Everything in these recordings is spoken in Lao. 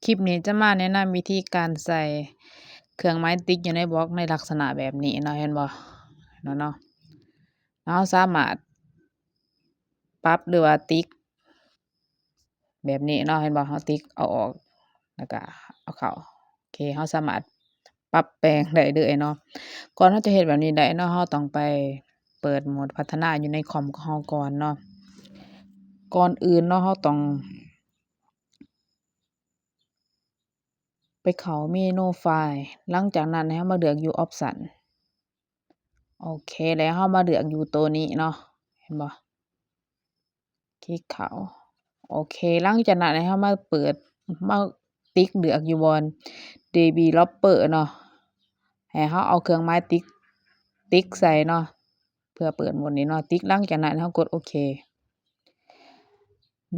ຄລິບນີ້ຈະມາແນະນຳວິທີການໃສ່ເຄື່ອງໝາຍຕິກຢູ່ໃນບລັອກໃນລັກສະນະແບບນີ້ເນາະ ເຫັນບໍ່ເນາະ ເນາະ. ເຮົາສາມາດປັບ ຫຼືວ່າຕິກແບບນີ້ເນາະ ເຫັນບໍ່? ເຮົາຕິກເອົາອອກ ແລ້ວກະເອົາເຂົ້າ. ໂອເຄ ເຮົາສາມາດປັບແປງໄດ້ເລີຍເນາະ. ກ່ອນເຮົາຈະເຮັດແບບນີ້ໄດ້ເນາະ ເຮົາຕ້ອງໄປເປີດໂໝດພັດທະນາຢູ່ໃນຄອມຂອງເຮົາກ່ອນເນາະ. ກ່ອນອື່ນເນາະ ເຮົາຕ້ອງ ໄປເຂົ້າເມນູໄຟລ໌ ຫຼັງຈາກນັ້ນໃຫ້ເຮົາມາເລືອກຢູ່ Option. ໂອເຄ ແລ້ວເຮົາມາເລືອກຢູ່ໂຕນີ້ເນາະ ເຫັນບໍ່? ຄລິກເຂົ້າ. ໂອເຄ ຫຼັງຈາກນັ້ນໃຫ້ເຮົາມາເປີດ ມາຕິກເລືອກຢູ່ບ່ອນ Developer ເນາະ ໃຫ້ເຮົາເອົາເຄື່ອງໝາຍຕິກ ຕິກໃສ່ເນາະ ເພື່ອເປີດໂໝດນີ້ເນາະ ຕິກ. ຫຼັງຈາກນັ້ນເຮົາກົດໂອເຄ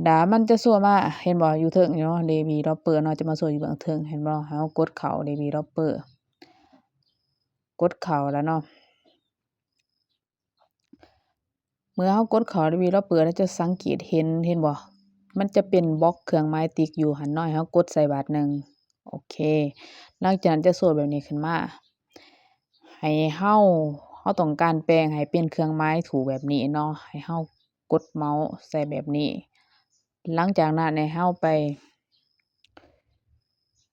ດາມັນຈະໂຊມາ ເຫັນບໍ່? ຢູ່ເທິງນີ້ເນາະ Developer ເນາະ ຈະມາໂຊຢູ່ເບື້ອງເທິງ ເຫັນບໍ່? ເຮົາກົດເຂົ້າ Developer ກົດເຂົ້າແລ້ວເນາະ. ເມື່ອເຮົາກົດເຂົ້າ Developer ເຮົາຈະສັງເກດເຫັນ ເຫັນບໍ່? ມັນຈະເປັນບລັອກເຄື່ອງໝາຍຕິກຢູ່ຫັ້ນເນາະ ໃຫ້ເຮົາກົດໃສ່ບາດໜຶ່ງ. ໂອເຄ ຫຼັງຈາກນັ້ນຈະໂຊແບບນີ້ຂຶ້ນມາ ໃຫ້ເຮົາ ເຮົາຕ້ອງການແປງໃຫ້ເປັນເຄື່ອງໝາຍຖືກແບບນີ້ເນາະ ໃຫ້ເຮົາກົດເມົາສ໌ໃສ່ແບບນີ້. ຫຼັງຈາກນັ້ນໃຫ້ເຮົາໄປ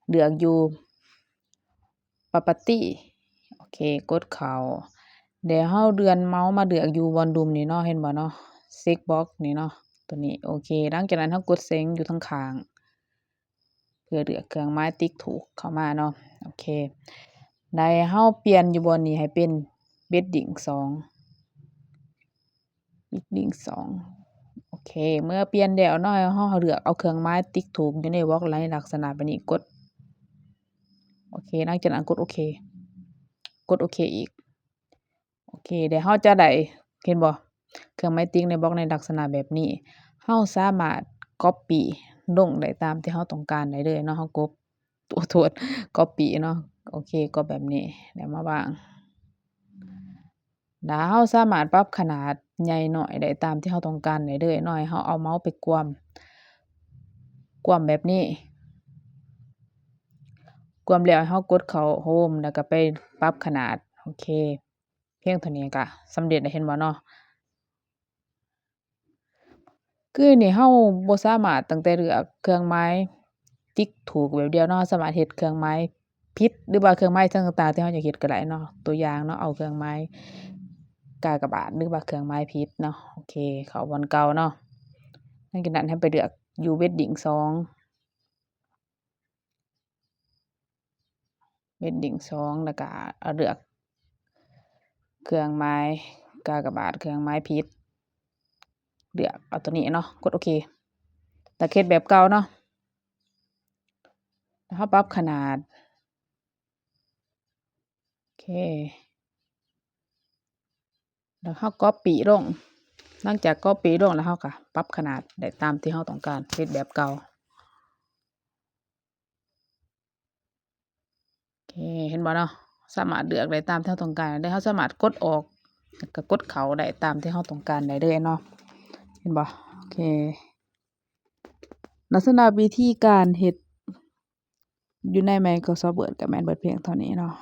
ເລືອກຢູ່ Property. ໂອເຄ ກົດເຂົ້າ ແລ້ວເຮົາເລື່ອນເມົາສ໌ມາເລືອກຢູ່ບ່ອນລຸ່ມນີ້ເນາະ ເຫັນບໍ່ເນາະ? ເຊັກບັອກນີ້ເນາະ ໂຕນີ້. ໂອເຄ ຫຼັງຈາກນັ້ນເຮົາກົດເສັງຢູ່ທາງຂ້າງ ເພື່ອເລືອກເຄື່ອງໝາຍຕິກຖືກເຂົ້າມາເນາະ. ໂອເຄ ໄດ້ ເຮົາປ່ຽນຢູ່ບ່ອນນີ້ໃຫ້ເປັນ Bedding ສອງ Bedding ສອງ. ໂອເຄ ເມື່ອປ່ຽນແລ້ວເນາະ ເຮົາເລືອກເອົາເຄື່ອງໝາຍຕິກຖືກຢູ່ໃນບລັອກໃນລັກສະນະແບບນີ້ ກົດ ໂອເຄ ຫຼັງຈາກນັ້ນກົດໂອເຄ ກົດໂອເຄອີກ. ໂອເຄ ແລ້ວເຮົາຈະໄດ້ ເຫັນບໍ່? ເຄື່ອງໝາຍຕິກໃນບລັອກໃນລັກສະນະແບບນີ້ ເຮົາສາມາດ Copy ລົງໄດ້ຕາມທີ່ເຮົາຕ້ອງການໄດ້ເລີຍເນາະ. ເຮົາກົບ ໂອ້ ໂທດ Copy ເນາະ. ໂອເຄ ກໍແບບນີ້ ແລ້ວມາວາງ ແລ້ວເຮົາສາມາດປັບຂະໜາດໃຫຍ່ນ້ອຍໄດ້ຕາມທີ່ເຮົາຕ້ອງການໄດ້ເລີຍເນາະ. ໃຫ້ເຮົາເອົາເມົາສ໌ໄປກວມ ກວມແບບນີ້ ກວມແລ້ວໃຫ້ເຮົາກົດເຂົ້າ Home ແລ້ວກໍໄປປັບຂະໜາດ. ໂອເຄ ພຽງເທົ່ານີ້ກໍສຳເລັດແລ້ວ ເຫັນບໍ່ເນາະ? ຄືນີ້ເຮົາບໍ່ສາມາດຕັ້ງແຕ່ເລືອກເຄື່ອງໝາຍຕິກຖືກແບບດຽວເນາະ ເຮົາສາມາດເຮັດເຄື່ອງໝາຍຜິດ ຫຼືວ່າເຄື່ອງໝາຍຕ່າງໆທີ່ເຮົາຢາກເຮັດກໍໄດ້ເນາະ. ຕົວຢ່າງເນາະ ເອົາເຄື່ອງໝາຍກາກະບາດ ຫຼືວ່າເຄື່ອງໝາຍຜິດເນາະ. ໂອເຄ ເຂົ້າບ່ອນເກົ່າເນາະ. ຫຼັງຈາກນັ້ນໃຫ້ໄປເລືອກຢູ່ Bedding ສອງ Bedding ສອງ ແລ້ວກະເລືອກເຄື່ອງໝາຍກາກະບາດ ເຄື່ອງໝາຍຜິດ ເລືອກເອົາຕົວນີ້ເນາະ ກົດໂອເຄ. ແລ້ວເຮັດແບບເກົ່າເນາະ ແລ້ວເຮົາປັບຂະໜາດ ໂອເຄ ແລ້ວເຮົາ Copy ລົງ. ຫຼັງຈາກ Copy ລົງແລ້ວ ເຮົາກໍປັບຂະໜາດໄດ້ຕາມທີ່ເຮົາຕ້ອງການ ເຮັດແບບເກົ່າ. ໂອເຄ ເຫັນບໍ່ເນາະ? ສາມາດເລືອກໄດ້ຕາມທີ່ເຮົາຕ້ອງການໄດ້. ເຮົາສາມາດກົດອອກ ແລ້ວກໍກົດເຂົ້າໄດ້ຕາມທີ່ເຮົາຕ້ອງການໄດ້ເລີຍເນາະ. ເຫັນບໍ່? ໂອເຄ ແລ້ວສຳລັບວິທີການເຮັດຢູ່ໃນ Microsoft Word ກໍແມ່ນເບິດພຽງເທົ່ານີ້ເນາະ.